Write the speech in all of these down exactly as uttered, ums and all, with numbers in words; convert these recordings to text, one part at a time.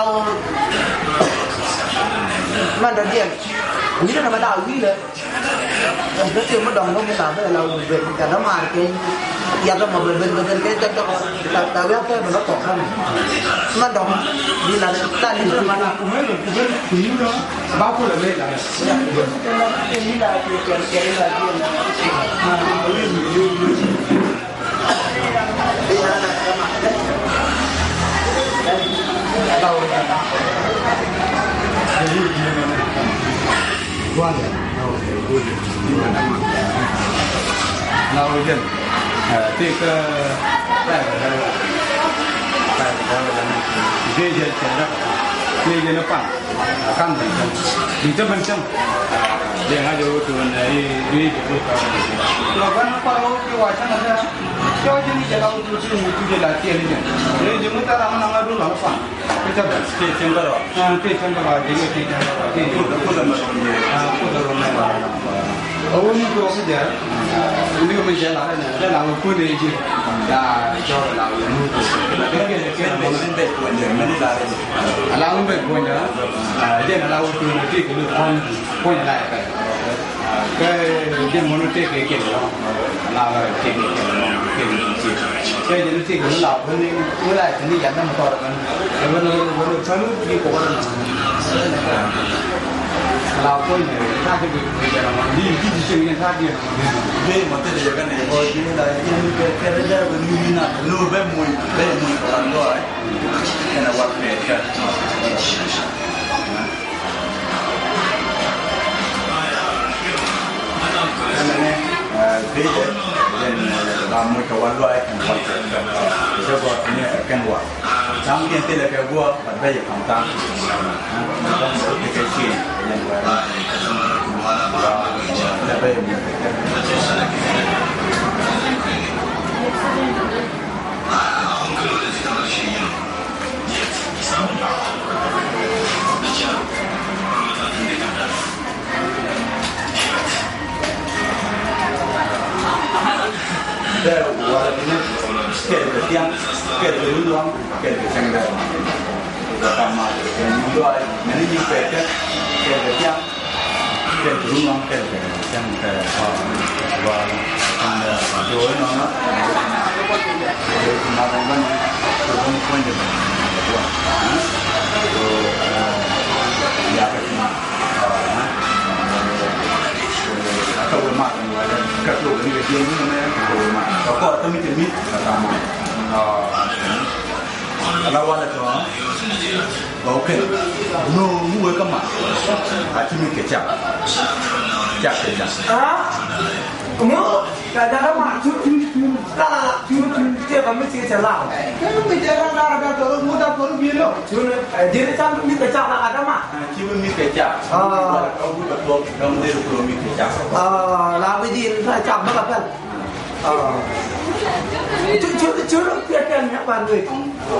Ɣaw. Mɛn dɔ̱diɛn. Wi̱i̱dä nɔmɔ la wi̱i̱dä. Kä ti̱em mi dɔ̱ŋ kä mi la ben la wut ben, kä dämaar kɛ yat dämɔ ben, ben, ben, ben, kɛ jɔk jɔk. La, la wi̱i̱ kɛ ben kä kɔk kä mi. Mɛn dɔ̱ŋ. Bi la, la ni ben ma la. Ba kulɛ ben la. Ka̱n bi cäŋ, bi cäŋ, bi cäŋ, bi cäŋ. Liɛŋ a jɛ wä tuun ɛ i̱ bi jɛ wä tuun. Lɔ bän kɔn wä ki wa cäŋ ɛ tɛ. Cɔ ji̱n i̱ jɛ la wä tuun ti wä tuun jɛ la tiɛl i̱ jɛ. Ɛ jɛ ŋut tɛ ram naŋ a duun lɔ fan. Kä cä bän. Ti cäŋ kärɔa. Ɛ ti cäŋ kärɔa jɛ wä ti cäŋ kärɔa ti. Kut ɛ mɛ rɔ mɛ. Ɛ kut ɛ rɔ mɛ. Ɛ wä ni tuɔɔk kä jɛ. Ni kɛ mi jɛ la rɛ nɛ rɛ la wä kun ɛ ji̱. Ya jɔr la wä nu. Kɛ kɛ kɛ mɛ ni bɛ kuɔn jɛ mɛ ni la rɛ. Ala wä bɛ kuɔn jɛ. Jɛ na la wä kun ɛ ti kɛ lu kuɔn kuɔn jɛ la yɛ kɛ. Kɛ jɛ mɔnu tëëkɛ kɛl lɔ. La la tëëkɛ kɛl lɔ. Kɛl lɔ tëëkɛ. Kɛ jɛ ni tëëkɛ ni la bä ni wä la kɛ ni yan nam tɔr mɛn. Kɛ bä ni wä ni tɔnu di kɔ wä na. La ko ni ta di bi jɛ na ma di di di sing ni ta di na ma di. Be ma te de ya ka ni ko di la di ni kɛ kɛ de ya ni na no be mu be mu ko an do ai. Kɛ na wa kɛ kɛ. Ɛmɛnɛ, ɛ, pejɛ, jɛn, ɛ, ba muc kɛ wal luay kɛn wal kɛ, ɛ, jɛ gɔr kɛ ni kɛn wal. Sam kiɛn thilɛ kɛ guɔ, but bɛ yɛ kam thaŋ. Ɛ, ni dɔŋ bɛ kɛ kiɛn, jɛn wal. Bɛ bɛ yɛ muc kɛ. Tiam, kɛl kɛ runwaŋ, kɛl kɛ cäŋ dee. Kɛ kam ma kɛ nyu lɔaac, mɛn ni nyiŋ pɛt kɛ, kɛl kɛ tiam, kɛl kɛ runwaŋ, kɛl kɛ cäŋ kɛ, ah, wa, kan dee, do nɔnɔ. Ma bɛ ban, do ban kuɔn dee. Wa, so, eh, ya kɛ ma. Kä wä mat ni wä lɛ kä tuɔk ni kɛ jiɛn ni mɛ kä wä mat kä kɔr kä mi te mi kä mat. Ala walɛ tɔ ba wä kɛn no mu wä kä mat. A ci mi kɛ cak cak kɛ cak. Mu ka jaga ma cu cu cu la la la cu cu te ba mi ci te la. Cu mi te la la la tɔ mu da tɔ bi lo. Cu ne di ni cak mi kɛ cak la adama. Ci bi mi̱th kɛ cak. Ah. Kä wut bɛ thuɔk kä mi dee ruk mi kɛ cak. Ah, la bi ji̱ in ta cak bä ka pɛl. Ah. Cu, cu, cu ruk piɛ kɛn mi a ban wek.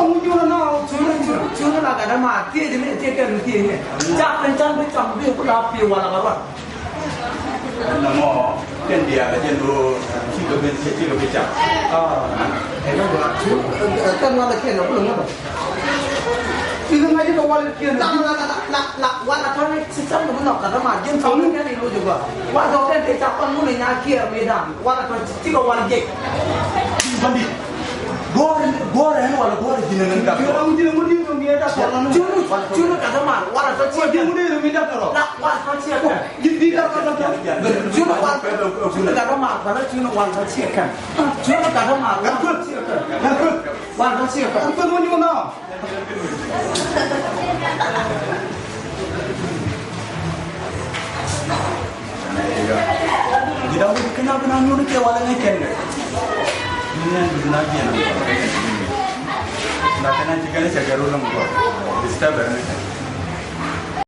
Ɔŋ cu ruk nɔ. Cu ruk, cu ruk, cu ruk la ka dama thiec ni thiec kɛn mi thiec ni. Cak kɛn can bi cam bi ku la piɛ wala ka ruan. Nɔmɔ kɛn diaal a jɛn ɣöö cikɛ bi, cikɛ bi cam. Ah. Ɛ, kɛn wal a kiɛn a kulɛ ŋuɔ̱t. I̱ ŋa̱c ikɛ wal a kiɛn. La, la, la, la, la, wal a tɔ̱ ni ci cam ni bi nhɔk kä däma ji̱n cam ni kɛn i̱ loc i̱ gɔaa. Wal tɔ̱ kɛn tëë ca kɔn ŋun i̱ nya kiɛɛr mëëdan. Wal a tɔ̱ cikɛ wal jiɛc. Bandi. Guɔ̱ɔ̱rɛ, guɔ̱ɔ̱rɛ ɛn wala guɔ̱ɔ̱rɛ ji̱n ɛn gat. Ji̱n ɛn gat. Cuni, cuni kä däma wal a tɔ̱ cikɛ. La, wal a tɔ̱ cikɛ. Ji̱, ji̱ dak kä dak dak. Cuni wal, cuni ka däma, bana cuni wal ka ciɛ kɛn. Cuni ka däma, wal ka ciɛ kɛn. Wal ka ciɛ kɛn. An pun wani wani. Ji̱ dak wani kɛn a bina nyuni kɛ wala ŋa kɛn kɛ. Ni an bina jiɛn. Na kɛn a ji̱ kɛn a cɛ kɛ ru lɔŋ kɔ. Disturb ni.